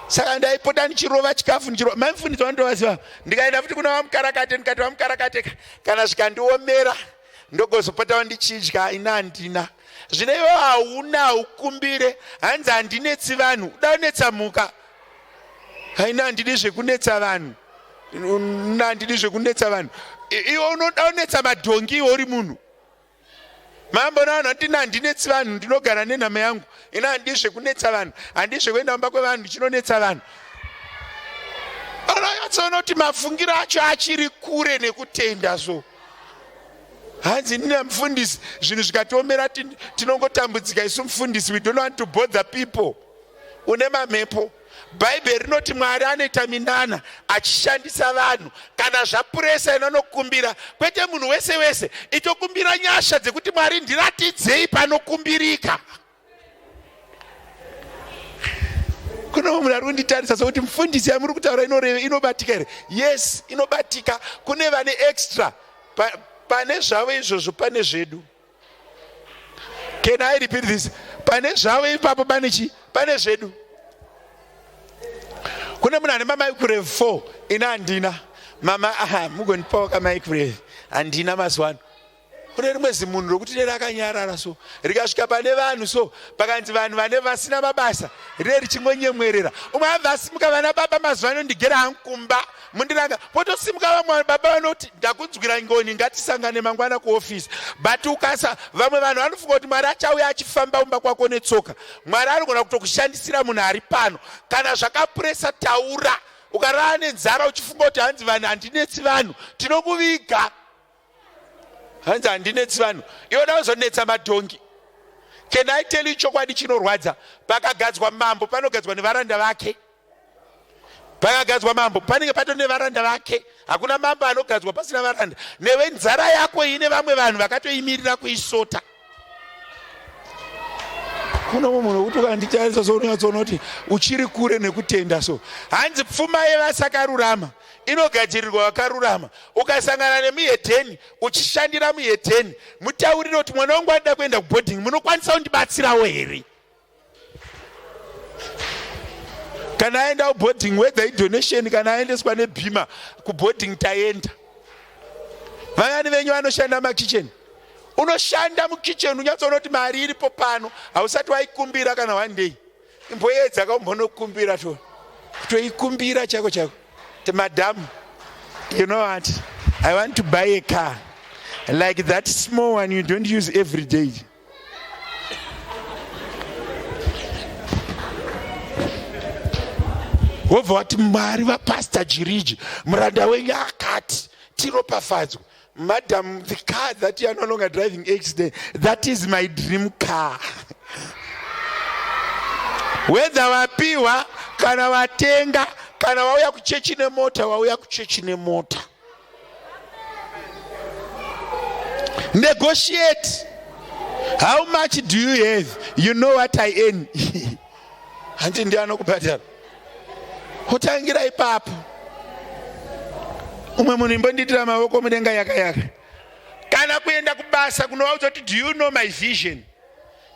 Saka ndaipota ndichirova chikafu, ndichirova. Maimufundisi vandovaziva. Ndikaenda futi kuna vaMukarakate, ndikati, vaMukarakate, kana zvikandiomera ndogozopotawo ndichidya, ina handina. Zvino iwe hauna, haukumbire. Hanzi, handinetsi vanhu. Uda kunetsa mhuka? Haina, handidi zvekunetsa vanhu, handidi zvekunetsa vanhu. Iwe unoda kunetsa madhongi, iwe uri munhu. Mambo navanhu andina, handinetsi vanhu, ndinogara nenhama yangu. Ina handidi zvekunetsa vanhu, handidi zvekuenda mumba kwevanhu ndichinonetsa vanhu. Unonyatsoona kuti mafungiro acho achiri kure nekutenda. So hanzi, nina mufundisi, zvinhu zvikatiomera tinongotambudzika isu mufundisi, we don't want to bother people. Une mamhepo. Bhaibheri rinoti Mwari anoita minana achishandisa vanhu. Kana zvapuresa ena unokumbira, kwete munhu wese wese. Itokumbira nyasha dzekuti Mwari ndiratidzei panokumbirika. Kune mumwe munhu ari kunditarisa sokuti mufundisi yamuri kutaura inoreve inobatika here? Yes, inobatika. Kune vane extra pa, pane zvavo izvozvo pane zvedu. Can I repeat this? Pane zvavo ipapo pane chi? Pane zvedu. Kune munhu ane mamicrowave 4 ini handina. Mama aha mugondipawo kamicrowave handina mazuva ano. Kune rimwe zimunhu rokuti rere rakanyarara so rikasvika pane vanhu so pakanzi vanhu vane vasina mabasa rine richingonyemwerera. Umwe abva asimuka vana baba mazuva ano ndigere hangu kumba mundiranga potosimuka vamwe baba vanoti ndakunzwira ngoni ngatisangane mangwana kuofisi but ukasa vamwe vanhu vanofunga kuti mwari achauya achifamba umba kwako netsoka mwari anogona kutokushandisira munhu ari pano kana zvakapuresa taura ukarara nenzara uchifunga kuti hanzi vanhu handinetsi vanhu tinokuviga hanzi handinetsi vanhu iwe da kuzonetsa madhongi can I tell you chokwadi chinorwadza pakagadzwa mambo panogadzwa nevaranda vake Pakagadzwa mambo panenge patori nevaranda vake. Hakuna mambo anogadzwa pasina varanda. Newe nzara yako ine vamwe vanhu vakatoimirira kuisota. Kuna mumwe munhu wekuti ukanditarisa so unonyatsoona kuti uchiri kure nekutenda so. Hanzi pfuma yevasakarurama inogadzirirwa vakarurama. Ukasangana nemuhedheni uchishandira muhedheni, mutaurire kuti mwana wangu anoda kuenda kuboarding, munokwanisa kundibatsirawo here? Kana aenda kuboarding whether idonation kana aendeswa nebhima kuboarding taenda. Vangani venyu vanoshanda makitchen? Unoshanda mukitchen unyatsoona kuti mari iripo pano hausati waikumbira kana one day. Imboedza kaumbonokumbira to kutoikumbira chako chako. Madam, you know what? I want to buy a car like that small one you don't use every day. Wobva wati Mwari vaPastor Jiriji muranda wenyu akati tiropafadzwe. Madam, the car that you are no longer driving each day, that is my dream car. Whether wapiwa kana watenga kana wauya kuchechi nemota, wauya kuchechi nemota. Negotiate. How much do you have? You know what I earn. Hanti ndiye anokubhadhara. Kutangira ipapo. Umwe munhu imbondiitira mavoko mudenga yaka yaka. Kana kuenda kubasa kunovaudza kuti do you know my vision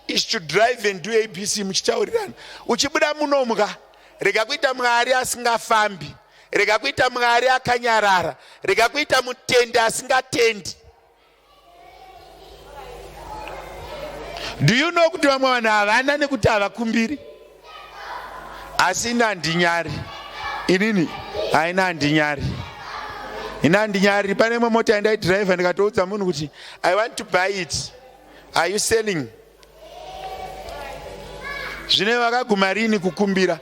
is to drive and do ABC muchitaurirana. Uchibuda munomwa rega kuita Mwari asingafambi. Rega kuita Mwari akanyarara. Rega kuita mutendi asingatendi. Do you know kuti vamwe vanhu havana nekuti havakumbiri? Asi ini handinyari. Inini haina handinyari. Ini handinyari. Pane imwe mota yandaidhiraivha ndikatoudza munhu kuti I want to buy it. Are you selling? Zvine vakaguma rini kukumbira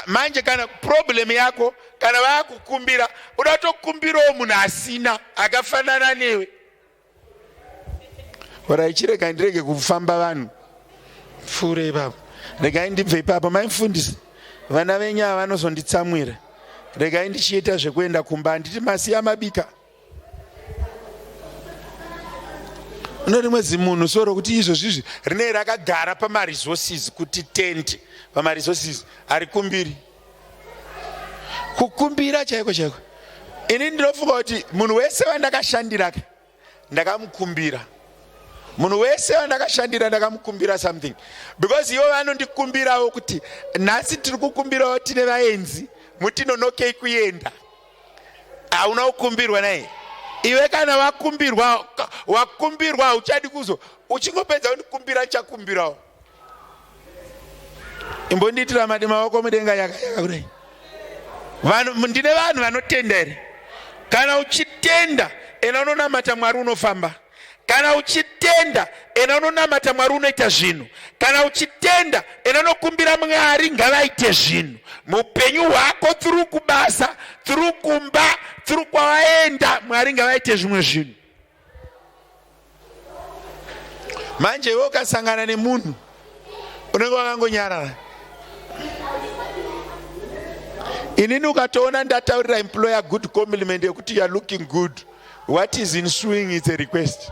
manje kana problem yako kana vakukumbira uda tokumbirawo munhu asina akafanana newe orai chirega ndirege kufamba vanhu pfuure ipapo regai ndibve ipapo mai mfundisi vana venyu ava vanozonditsamwira regai ndichiita zvekuenda kumba handiti masiya mabika Une rimwe zimunhu so rokuti izvozvizvi rinei rakagara pamaresources kuti tende pamaresources ari kumbiri kukumbira chaiko chaiko. Ini ndinofunga kuti munhu wese wandakashandira ndakamukumbira munhu wese wandakashandira ndakamukumbira something because ivo vanondikumbirawo kuti nhasi tiri kukumbirawo tine vaenzi mutinonokei kuenda hauna kukumbirwa naye iwe kana wakumbirwa wakumbirwa hauchadi kuzo uchingopedza kundikumbira ndichakumbirawo imbondiitira madi maoko mudenga yakayaka kudai vanhu ndine vanhu vanotenda here kana uchitenda ena unonamata mwari unofamba Kana uchitenda, enda unonamata Mwari unoita zvinhu. Kana uchitenda, enda unokumbira Mwari ngavaite zvinhu muupenyu hwako, through kubasa, through kumba, through kwawaenda, Mwari ngavaite zvimwe zvinhu. Manje iwe ukasangana nemunhu unenge wakangonyarara. Inini ukatoona ndataurira employer good compliment yekuti you are looking good, what is ensuing is a request.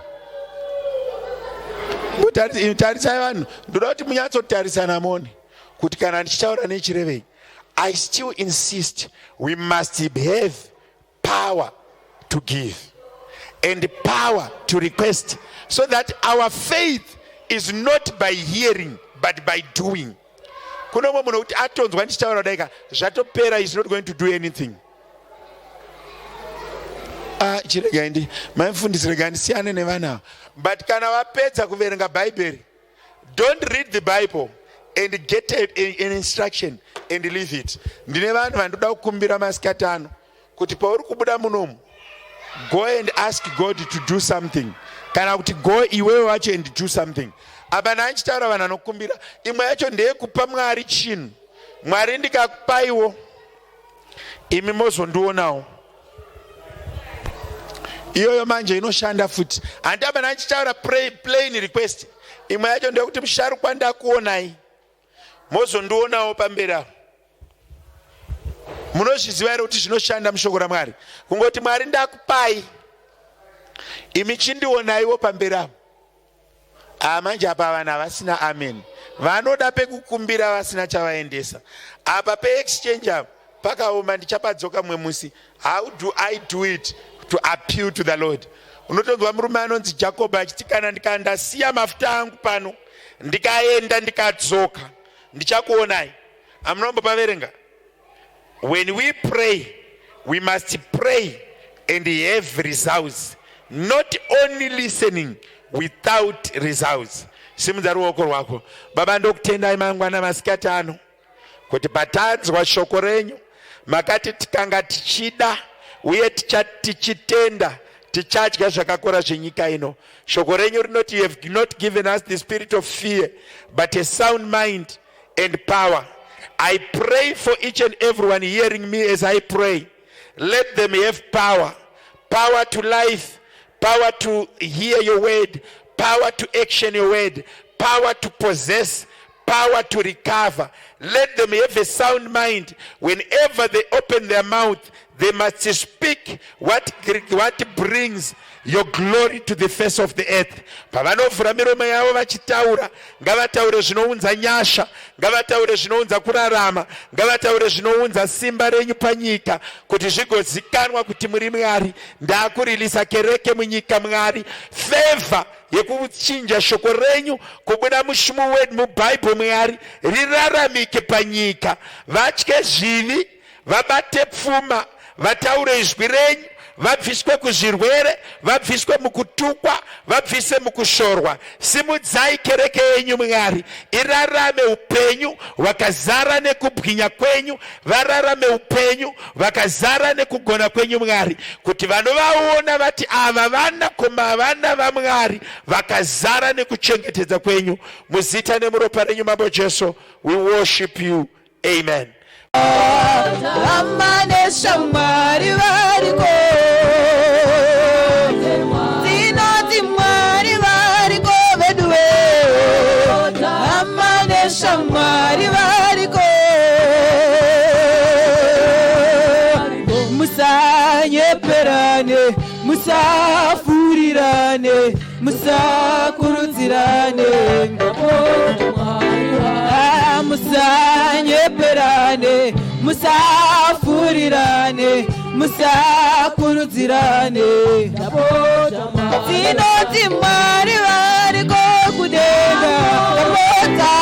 Tarisai vanhu, ndoda kuti munyatsotarisana mone kuti kana ndichitaura nechirevei. I still insist, we must have power to give and power to request, so that our faith is not by hearing but by doing. Kune umwe munhu kuti atonzwa ndichitaura kudaika, zvatopera, is not going to do anything. Ah, chiregai ndi maimufundisi, regai ndisiyane nevana ava. But kana vapedza kuverenga Bhaibheri, don't read the Bible and get an instruction and leave it. Ndine vanhu vandoda kukumbira masikati ano kuti pauri kubuda munomu, go and ask God to do something, kana kuti go iwewe wacho and do something. Apa ndanchitaura vanhu vanokumbira. Imwe yacho ndeyekupa Mwari chinhu. Mwari, ndikakupaiwo, imi mozondionawo. Iyoyo manje inoshanda futi. Handaba ndanchitaura plain request. Imwe yacho ndeyekuti, musharukwa, ndakuonai, mozondionawo pamberi apo. Munozviziva here kuti zvinoshanda mushoko raMwari kungoti, Mwari, ndakupai, imi chindionaiwo pamberi apo? Ah, manje apa vanhu havasina amen. Vanoda pekukumbira vasina chavaendesa. Apa peexchange apa pakaoma, ndichapadzoka mumwe musi. How do I do it to appeal to the Lord? Unotonzwa murume anonzi Jacob achiti, kana ndikandasiya mafuta angu pano, ndikaenda, ndikadzoka, ndichakuonai. Hamunombopaverenga? When we pray, we must pray and have results, not only listening without results. Simudza ruoko rwako. Baba, ndokutendai mangwana masikati ano kuti patanzwa shoko renyu, makati tikanga tichida uye tichitenda, tichadya zvakakora zvenyika ino. Shoko renyu rinoti, you have not given us the spirit of fear but a sound mind and power. I pray for each and everyone hearing me as I pray. Let them have power, power to life, power to hear your word, power to action your word, power to possess, power to recover. Let them have a sound mind. Whenever they open their mouth, they must speak what brings your glory to the face of the earth. Pavanovhura miromo yavo vachitaura, ngavataure zvinounza nyasha, ngavataure zvinounza kurarama, ngavataure zvinounza simba renyu panyika, kuti zvigozikanwa kuti muri Mwari. Ndaakuririsa kereke munyika, Mwari, favor yekuchinja shoko renyu kubuda mushumo wedu muBhaibheri, Mwari, riraramike panyika. Vatye zvivi, vabate pfuma, vataure izwi renyu, vabviswe kuzvirwere, vabviswe mukutukwa, vabvise mukushorwa. Simudzai kereke yenyu, Mwari, irarame upenyu hwakazara nekubwinya kwenyu, vararame upenyu vakazara nekugona kwenyu, Mwari, kuti vanovaona vati, ava vanakoma, vana vaMwari vakazara nekuchengetedza kwenyu. Muzita nemuropa renyu, Mambo Jesu, we worship you. Amen. Hama neshamwari variko, tinoti Mwari variko veduwe. Hama neshamwari variko, musanyeperane, musafurirane, musakurudzirane. Ah, musanyeperane, musafurirane, musakurudzirane. Tinoti Mwari variko kudenga. Ndapota.